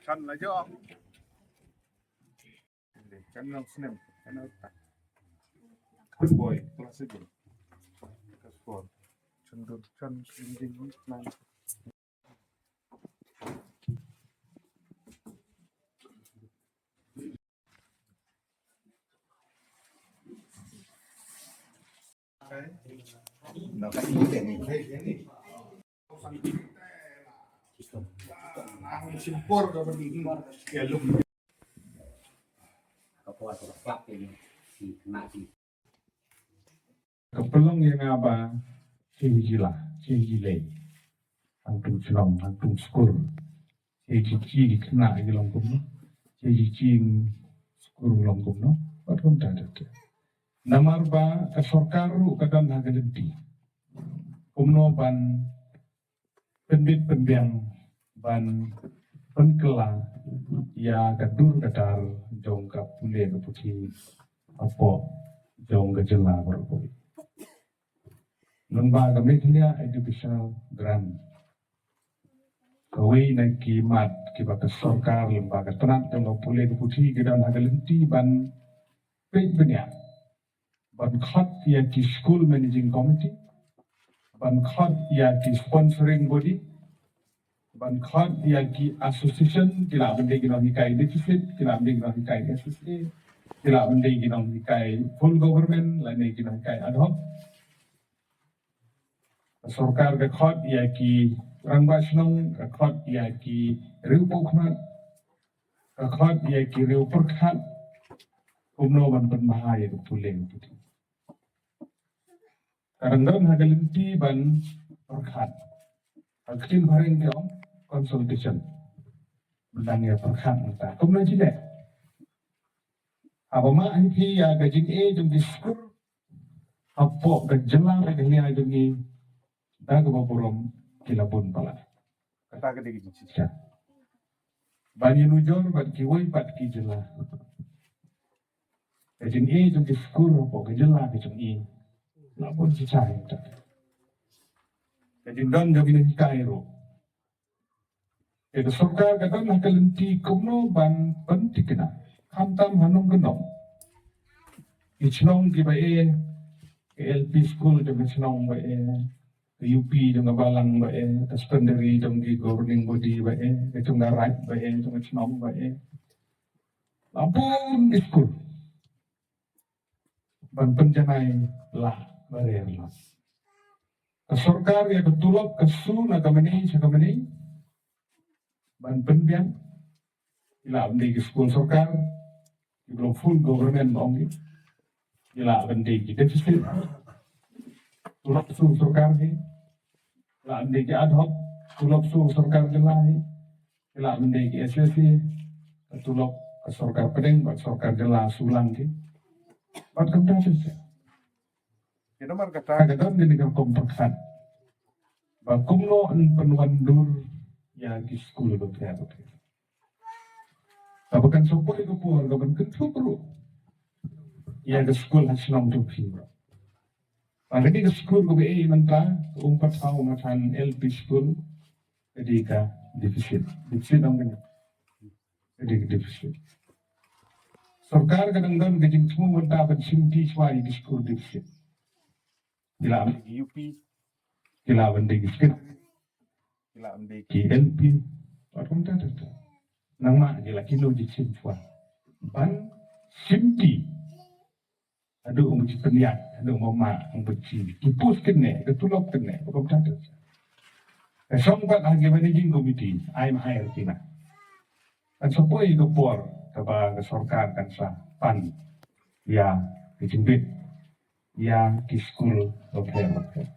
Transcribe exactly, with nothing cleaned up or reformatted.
Chan la jong. Chan nang snem. Chan nang tak. Good boy. Class seven. Class four. Chan dur, chan snem jing nang. Ka pynlong ïa nga ba, shi jila, shi jilei. Hangtum shnong, hangtum skur. Shi ji ji ki khynnah ki long kumno. Shi ji ji skur long kumno. Wat kumta te. Namar ba ka sorkar ruh ka don ha ka lynti kumno ban pynbit pynbiang ban pynkylla ïa ka dur ka dar jong ka pule ka puthi hapoh jong ka jylla baroh kawei. Lyngba ka Meghalaya Educational Grant, kawei na ki mat kiba ka sorkar lyngba ka tnat jong ka pule ka puthi ki don ha ka lynti ban peit bniah, ban khot ïa ki school managing committee, ban khot ïa ki sponsoring body, ban khot ïa ki association, ki lah ban dei ki nonghikai deficit, ki lah ban dei ki nonghikai S S A, ki lah ban dei ki nonghikai full government, lane ki nonghikai ad hoc. Ka sorkar ka khot ïa ki rangbah shnong, ka khot ïa ki riewpawkhmat, ka khot ïa ki riewpyrkhat, kumno ban pynbha ïa ka pule ka puthi. Ka dang don ha ka lynti ban pyrkhat. Ha ka ktien phareng ki ong consultation. Ban dang ïa pyrkhat mynta. Kumno jingeh? Haba mah hi phi ïa ka jingeh jong ki skur hapoh ka jylla Meghalaya jong ngi, da kaba burom ki la bun palat. Kata ka dei ka jingshisha ban ïanujor bad kiwei pat ki jylla. Ka jingeh jong ki skur hapoh ka jylla ka jong ngi la bun shisha ïa kata. Ka jingdon jong ki nonghikai ruh. Ka sorkar ka don ha ka lynti kumno ban pynthikna, khamtam ha nongkyndong. Ki shnong kiba eh, ka L P school jong ka shnong ba eh, ka U P jong ka balang ba eh, ka secondary jong ki governing body ba eh, ka jong ka raij ba eh, jong ka shnong ba eh. La bun ki skul ban pynjanai lah baroh. Ka sorkar ïa ka tulop ka su na ka mane sha ka mane ban pynbiang. Ki lah ban dei ki skul sorkar, ki ba long full government ba ong ki. Ki lah ban dei ki deficit, tulop su sorkar hi. Ki lah ban dei ki ad hoc, tulop su sorkar jylla hi. Ki lah ban dei ki S S A, ka tulop ka sorkar pdeng bad sorkar jylla su lang ki. Bad kumta shisha. Ki namar kata ka don kane ka rukom pyrkhat ba kumno yn pynwandur ïa ki skul bapher bapher. Kaba kan sa poi ka por kaban kynthup ruh ïa ka skul ha shnong jong phi. Ba kane ka skul kaba eh mynta, ka Umpat Thaw Mathan L P school, ka dei ka deficit. Deficit ong kane. Ka dei ka deficit. Sorkar ka dang don ka jingthmu mynta ban shim ti shuwa ïa ki skul deficit. Ki lah ban dei ki U P, ki lah ban dei ki secondary, ki lah ban dei ki L P. Wat kumta ta ta. Nangma ki lah kino jingshim shuwa ban shim ti. Haduh ba ki pynïaid, haduh ba ma, ba ki, ki post kine, ka tulop kine, ba kumta ta. Ka shong pat ha ki managing committee, ai ma ai ruh kine. Kan sa poi ka por kaba ka sorkar kan sa pan ïa ki jingbit ïa ki skul bapher bapher.